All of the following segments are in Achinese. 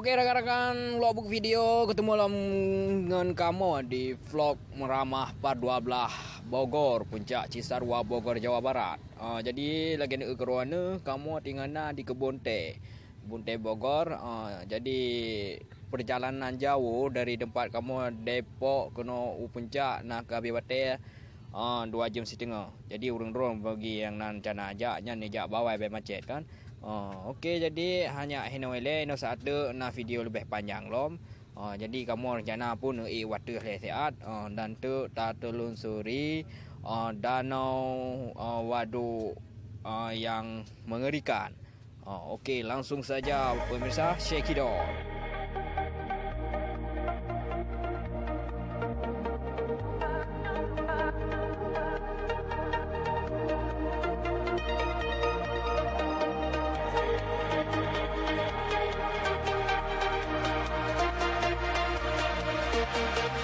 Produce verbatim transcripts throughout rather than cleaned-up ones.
Oke, rakan-rakan, vlog buka video, ketemu lom ngon kamoe di vlog Meuramah Part dua belas, Bogor, Puncak Cisarua, Bogor, Jawa Barat. Ah, jadi lagèe na keudroe neuh, kamoe tinggai na di keubon teh. Keubon teh Bogor, ah, jadi perjalanan jauh dari tempat kamoe Depok keunoe u Puncak na keu abéh watèe, ah, dua jam siteungoh. Jadi ureueng droe bagi nyang na rencana jak, nyan jak bawai bèk macet kan. Ah, oke, jadi hana hinoe lé, inoe sateuk na video leubeh panjang lom. Ah, jadi kamoe rencana pun ék watèe lé siat, ah, dan teuk tateulusuri, ah, danau, ah, wadôk, ah, yang mengerikan. Ah, oke, langsung saja pemirsa, check it out.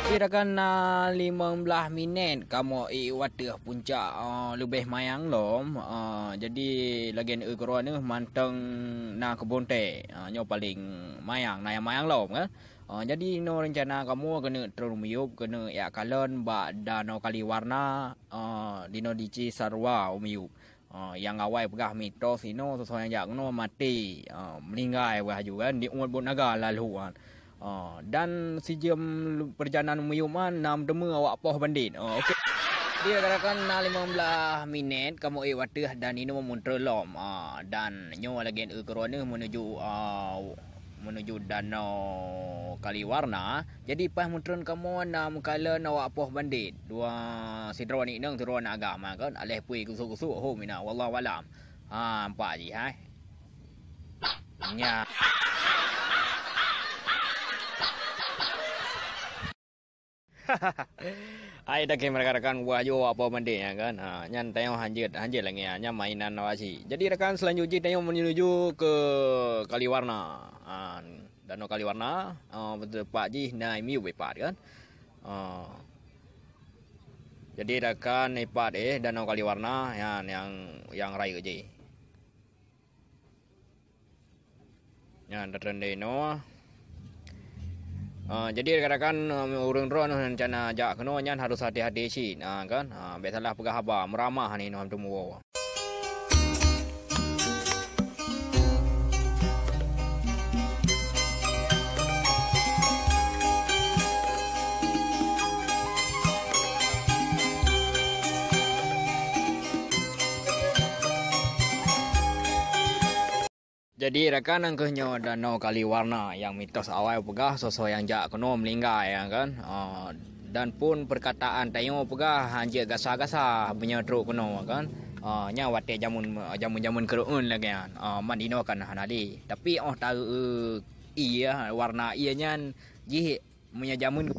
Kira-kira na limong blaih minèt kamoe ék watèe puncak, ah, leubeh manyang lom. Ah, jadi lagèe na keudroe neuh mantong na keubon teh. Ah, nyoe paleng manyang, na nyang manyang lom kan. Ah, jadi inoe rencana kamoe keuneuk treun miyueb, keuneuk jak kalon bak Danau Kaliwarna, ah, dinoe di Cisarua u miyueb. Ah, nyang awai peugah mitos inoe, soe-soe nyang jak keunoe maté, ah, meuninggai peugah laju kan, diuet buet naga lalu kan. Ah, dan sijeuem perjalanan miyueb nyan na meuteumé awak poh bandit. Ah, oke. Jadi rakan-rakan, na limong blaih minèt kamoe ék watèe dan inoe meutreun lom. Ah, dan nyoe lagèe na keudroe neuh menuju, ah, menuju Danau Kaliwarna. Jadi paih meutreun kamoe na meukalon awak poh bandit. Dua sidroe aneuk inong, sidroe aneuk agam kan. Aléh pui gusok-gusok hom inoe, wallahu alam. Ha, nampak jih hai. Nya. Hai, dak rakan-rakan, buah jua apa banding ya kan. Ha, nyan tanyoe hanjeuet, hanjeuet lagèe nyan, nyan mainan awak cit. Jadi rakan, selanjut jih tanyoe menuju ke Kaliwarna. Ha, Danau Kaliwarna, ha, beuteupat jih na miyueb ipat kan. Ha. Jadi rakan, ipat éh Danau Kaliwarna nyan nyang, nyang rayeuk jih. Nyan, datang dari Noah. Ah, jadi rakan-rakan, um, ureueng droe rencana jak keunoe nyan harus hati-hati cit, ah, kan? Ah, bèk salah peugah haba, Meuramah ni Noah teumeuwoe. Jadi rakan, nyan keuh nyoe Danau Kaliwarna nyang mitos awai peugah soe-soe nyang jak keunoe meuninggai, ya kan. Ah, dan pun perkataan tanyoe peugah hanjeuet gasa-gasa meunyoe trok keunoe, kan. Ah, nyan watèe jameun, jameun-jameun keureuen lagèe nyan. Ah, man inoe kan hana lé. Tapi 'oh taeu ié, warna ié nyan jih meunyoe jameun,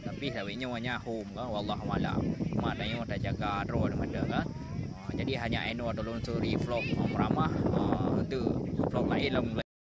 tapi sabe nyoe nyan hom kan, wallahu alam. Cuma tanyoe tajaga droe mantong kan. Ah, jadi hanya inoe tulôn suri vlog, ah, Meuramah, ah, tu vlog laén lom.